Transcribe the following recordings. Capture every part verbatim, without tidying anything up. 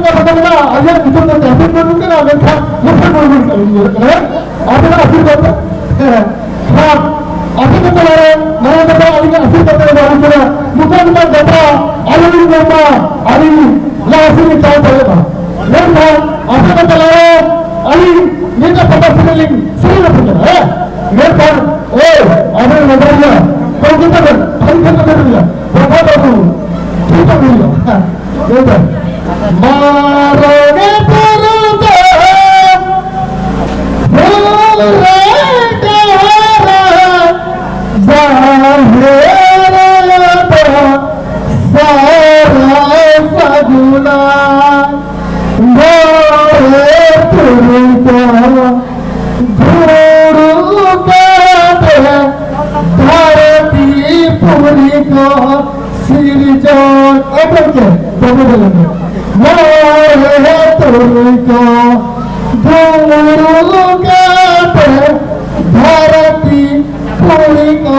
ᱠᱟᱛᱷᱟ ᱠᱟᱱᱟ, ᱟᱹᱞᱤᱧᱟᱜ ᱧᱩᱛᱩᱢ ᱫᱚ ᱪᱟᱹᱥᱤ ᱢᱩᱨᱢᱩ ᱠᱟᱱᱟ, ᱢᱮᱱᱠᱷᱟᱱ ᱢᱩᱠᱷᱭᱟᱹ ᱢᱩᱨᱢᱩ ᱞᱤᱧ ᱩᱭᱦᱟᱹᱨ ᱠᱟᱱᱟ᱾ ᱦᱮᱸ? ᱟᱹᱵᱤᱱᱟᱜ ᱟᱥᱤᱨᱵᱟᱫᱽ ᱛᱮ, ᱦᱮᱸ, ᱦᱮᱸ᱾ ᱟᱯᱮ ᱠᱚ ᱛᱟᱞᱟᱨᱮ ᱢᱟᱨᱟᱝ ᱵᱟᱵᱟ ᱟᱹᱞᱤᱧᱟᱜ ᱟᱥᱤᱨᱵᱟᱫᱽ ᱛᱮ ᱵᱟᱹᱱᱩᱜ ᱠᱟᱱᱟ, ᱱᱚᱝᱠᱟ ᱱᱚᱝᱠᱟ ᱡᱟᱛᱨᱟ ᱟᱞᱚ ᱞᱤᱧ ᱧᱟᱢ ᱢᱟ, ᱟᱹᱞᱤᱧ ᱞᱟᱦᱟ ᱥᱮᱫ ᱞᱤᱧ ᱪᱟᱞᱟᱣ ᱫᱟᱲᱮᱭᱟᱜ ᱢᱟ᱾ ᱢᱮᱱᱠᱷᱟᱱ ᱟᱯᱮ ᱠᱚ ᱛᱟᱞᱟᱨᱮ ᱟᱹᱞᱤᱧ ᱢᱤᱫᱴᱟᱝ ᱯᱟᱛᱟ ᱥᱮᱨᱮᱧ ᱞᱤᱧ ᱥᱮᱨᱮᱧ ᱟᱯᱮ ᱠᱟᱱᱟ, ᱦᱮᱸ? ᱢᱮᱱᱠᱷᱟᱱ, ᱮ, ᱟᱵᱮᱱ ᱱᱚᱰᱮ ᱨᱮᱱᱟᱜ ᱠᱚᱢᱯᱤᱭᱩᱴᱟᱨ ᱨᱮ ᱵᱷᱟᱹᱜᱤ ᱠᱷᱟᱱ ᱱᱚᱰᱮ ᱨᱮᱱᱟᱜ ᱵᱟᱵᱟ ᱵᱟᱹᱵᱩ, ᱴᱷᱤᱠ ᱴᱷᱟᱠ ᱦᱩᱭᱩᱜᱼᱟ᱾ ᱦᱮᱸ, ᱞᱟᱹᱭ ᱵᱮᱱ᱾ ᱢᱟᱨᱟᱝ ᱵᱩᱨᱩ ᱫᱚ ᱯᱷᱩᱞ ᱨᱮ ᱰᱟᱦᱟᱨᱟ, ᱡᱟᱦᱮᱨ ᱨᱮᱫᱚ ᱥᱟᱨᱟ ᱥᱟᱹᱜᱩᱱᱟ᱾ ᱢᱚᱬᱮ ᱛᱩᱨᱩᱭ ᱠᱚ ᱫᱩᱲᱩᱵ ᱠᱟᱛᱮ ᱫᱷᱟᱹᱨᱛᱤ ᱯᱩᱨᱤ ᱠᱚ ᱥᱤᱨᱡᱚᱱ᱾ ᱮ ᱜᱚᱢᱠᱮ, ᱵᱟᱵᱩ ᱵᱚᱞᱚᱱ ᱢᱮ᱾ ᱢᱚᱬᱮ ᱛᱩᱨᱩᱭ ᱠᱚ ᱫᱩᱲᱩᱵ ᱠᱟᱛᱮ ᱫᱷᱟᱹᱨᱛᱤ ᱯᱩᱨᱤ ᱠᱚ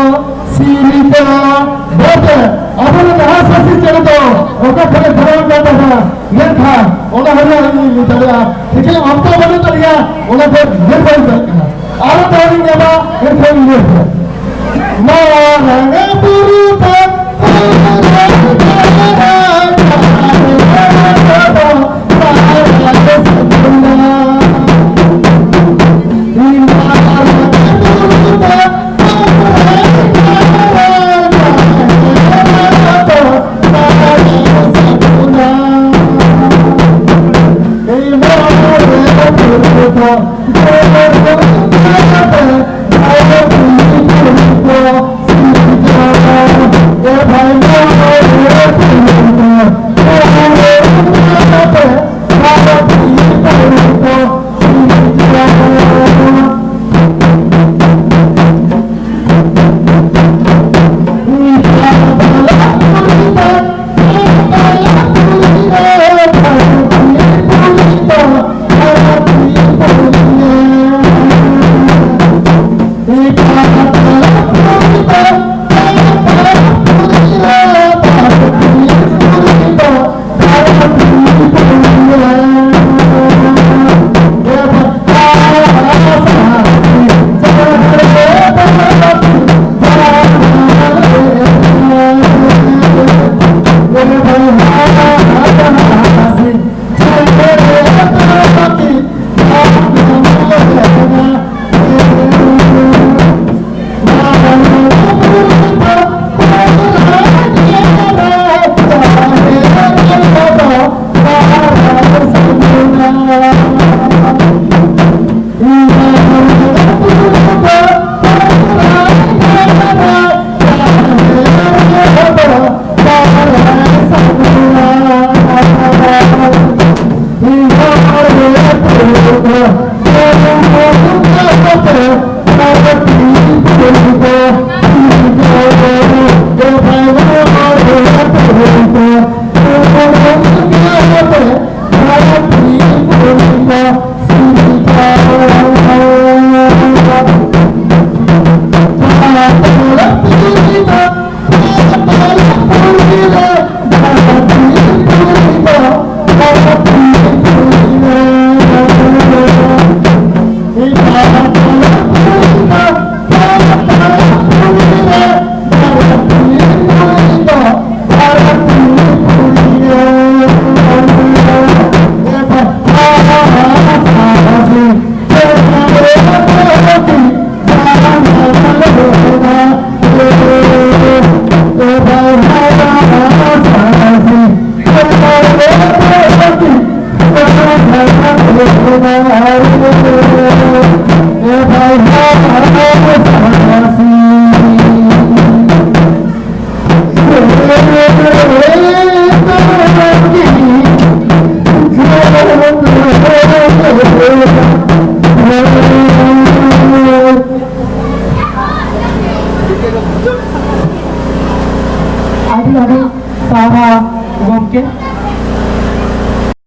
ᱥᱤᱨᱡᱚᱱ᱾ ᱵᱟᱵᱮ, ᱟᱵᱚᱨᱮᱱ ᱦᱟᱸᱥ ᱦᱟᱸᱥᱞᱤ ᱪᱮᱬᱮ ᱫᱚ ᱚᱠᱟ ᱠᱷᱚᱱᱮ ᱫᱷᱚᱨᱟᱣ ᱠᱟᱱ ᱛᱟᱵᱚᱱᱟ, ᱢᱮᱱᱠᱷᱟᱱ ᱚᱱᱟ ᱦᱚᱸ ᱟᱹᱞᱤᱧ ᱞᱤᱧ ᱞᱟᱹᱭ ᱫᱟᱲᱮᱭᱟᱜᱼᱟ᱾ ᱛᱤᱠᱤᱱ ᱚᱠᱛᱚ ᱵᱟᱹᱱᱩᱜ ᱛᱟᱹᱞᱤᱧᱟ, ᱚᱱᱟ ᱫᱚ ᱧᱮᱞ ᱵᱟᱹᱧ ᱫᱟᱲᱮᱭᱟᱜ ᱠᱟᱱᱟ᱾ ᱟᱨᱚ ᱫᱟᱣ ᱞᱤᱧ ᱧᱟᱢᱟ, ᱮᱱᱠᱷᱟᱱ ᱞᱤᱧ ᱞᱟᱹᱭ ᱟᱯᱮᱭᱟ᱾ ᱢᱟᱨᱟᱝ ᱵᱩᱨᱩ ᱫᱚ